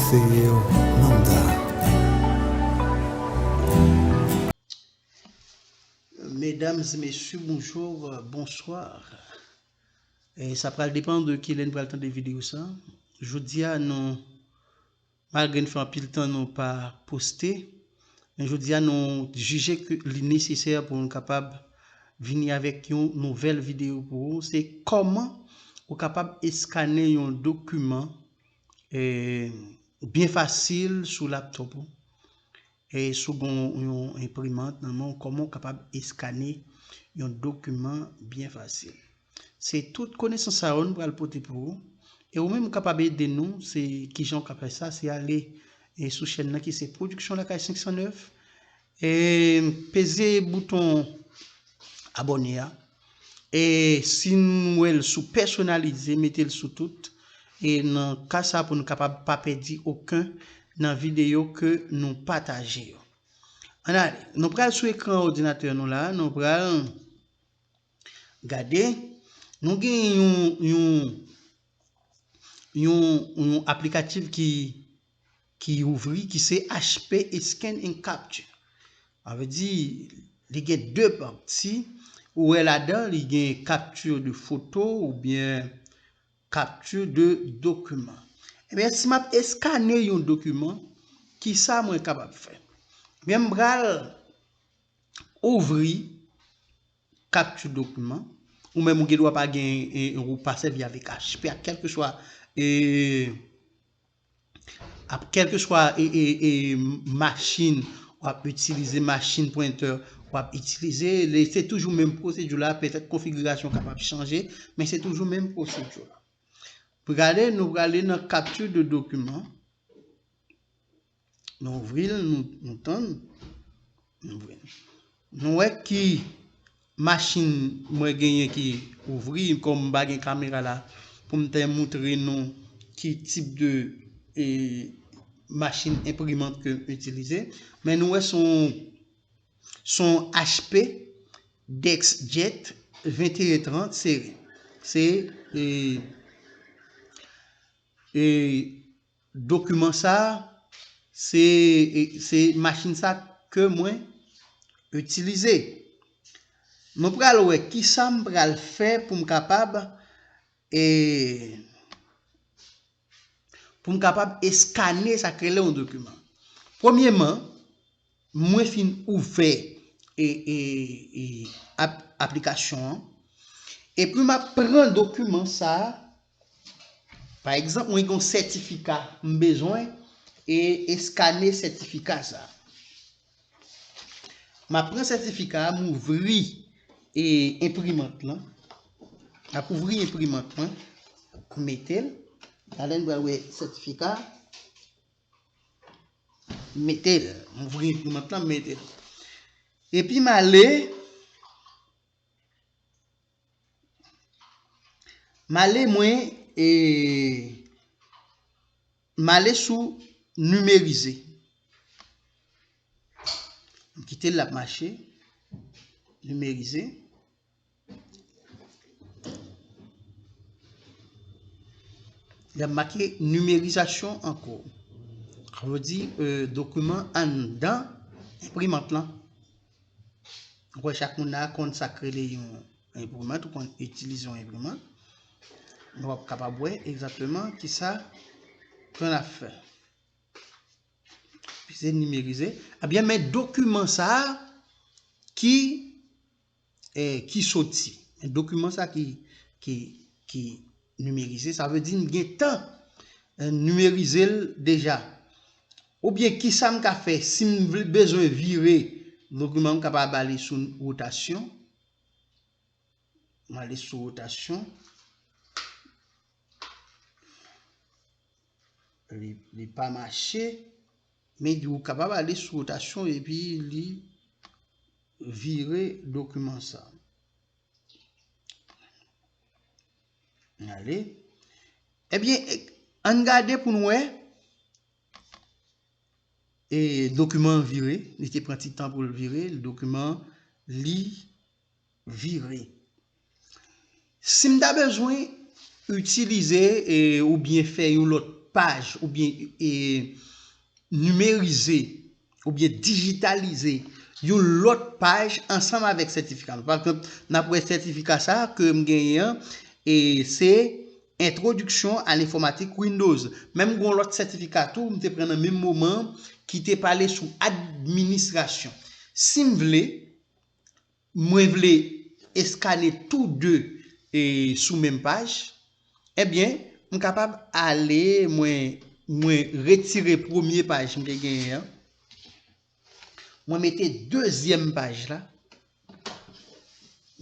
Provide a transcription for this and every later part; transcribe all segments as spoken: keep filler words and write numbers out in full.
Theo Nanda. Medam e mesye, bonjou, bonswa. E sa pral depann de kilè n pral tande videyo sa. Jodi a, nou, malgre n fè anpil tan nou pa poste, men jodi a, nou jije ke li nesesè pou nou kapab vini avèk yon nouvèl videyo pou ou. Se kòman ou kapab eskane yon dokiman, e, byen fasil sou laptop ou. E si w gen yon enprimant nan men w, kòman w kapab eskane yon dokiman byen fasil. Se tout konesans sa yo n pral pote pou ou. E ou menm ou kapab ede nou, se kijan w ka fè sa, se ale, e, sou chèn nan ki se Production Lakay senk san nèf. E peze bouton abòne a. E si n wè l sou pèsonalize, mete l sou tout. E nan ka sa pou nou kapab pa pèdi okenn nan videyo ke nou pataje yo. Ann ale, nou pral sou ekran òdinatè nou la, nou pral gade, nou gen yon, yon, yon, yon aplikatif ki, ki ouvri, ki se H P Scan and Capture. Sa vle di, li gen de pati. Ou wè ladan, li gen capture de photo oubyen capture de document. Ebyen, si m ap eskane yon dokiman, kisa mwen kapab fè? Ebyen, m pral ouvri capture document. Ou menm ou gen dwa pa gen, e, ou pa sèvi avèk H P a, kèlkeswa, e, ap, kèlkeswa, e, e, e, machin w ap itilize, machin printer w ap itilize, li, se toujou menm pwosedi la, petèt konfigirasyon kapab chanje, men se toujou menm pwosedi la. Pou gade, nou prale nan capture de document. Nou ouvri l, nou, nou tann. Nou ouvri l. Nou wè ki machin mwen genyen ki ouvri, kòm m pa gen kamera la pou m te moutre nou ki tip de, e, machin enprimant ke m itilize. Men nou wè se yon, se yon H P DeskJet venteyen trant seri. Se, e, e, dokiman sa, se, e, se machin sa ke mwen itilize. Nou pral wè kisa m pral fè pou m kapab, e, pou m kapab eskane sa k rele yon dokiman. Premyeman, mwen fin ouvè, e, e, e, ap, aplikasyon an. Epi m ap pran dokiman sa a. Pa egzanp, mwen gen yon sètifika m bezwen e eskane sètifika sa a. M ap pran sètifika a, m ouvri, e, enprimant lan. M ap ouvri enprimant lan, m mete l. Talè n pral wè sètifika. M mete l. M ouvri enprimant lan, m mete l. Epi m ale, m ale mwen, e, m ale sou nimerize. M kite l ap mache. Nimerize. L ap make nimerizasyon ankò. Sa vle di, e, dokiman anndan enprimant lan. Ou wè chak moun la konn sa k rele yon enprimant, ou konn itilize yon enprimant. Nou ap kapab wè egzakteman kisa ke n ap fè. Peze nimerize. Ebyen, men dokiman sa a ki, e, ki soti. Men dokiman sa a ki, ki, ki nimerize, sa vle di m gentan, e, nimerize l deja. Oubyen, kisa m ka fè si m vle, bezwen vire dokiman, m kapab ale sou wotasyon. M ale sou wotasyon. Li, li pa mache, men ou kapab ale sou wotasyon epi li vire dokiman sa. Ale. Ebyen, e, ann gade pou n wè. E dokiman an vire, li te pran ti tan pou l vire, dokiman an, li vire. Si m ta bezwen itilize, e, oubyen fè yon lòt paj oubyen e, nimerize oubyen dijitalize yon lòt paj ansanm avèk sètifika nou. Pa egzanp, n ap wè sètifika sa a ke m genyen an, e se Introduction à l'informatique Windows. Menm gen yon lòt sètifika tou, m te pran nan menm moman an, ki te pale sou administrasyon. Si m vle, mwen vle eskane tou de e, sou menm paj, ebyen, m kapab ale, mwen, mwen retire premye paj m te genyen an. Mwen mete dezyèm paj la.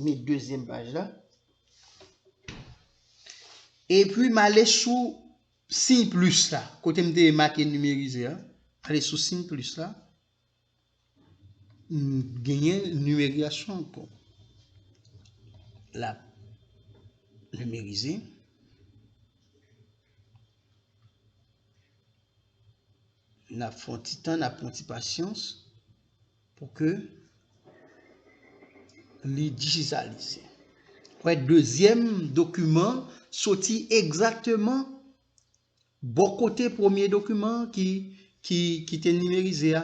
Met dezyèm paj la. Epi m ale sou siy plis la, kote m te make nimerize a. Ale sou siy plis la. M genyen nimerizasyon ankò. L ap nimerize. N ap fè yon ti tan, n ap fè yon ti pasyans pou ke li dijitalize. Wè, dezyèm dokiman soti egzakteman bò kote premye dokiman ki, ki, ki te nimerize a.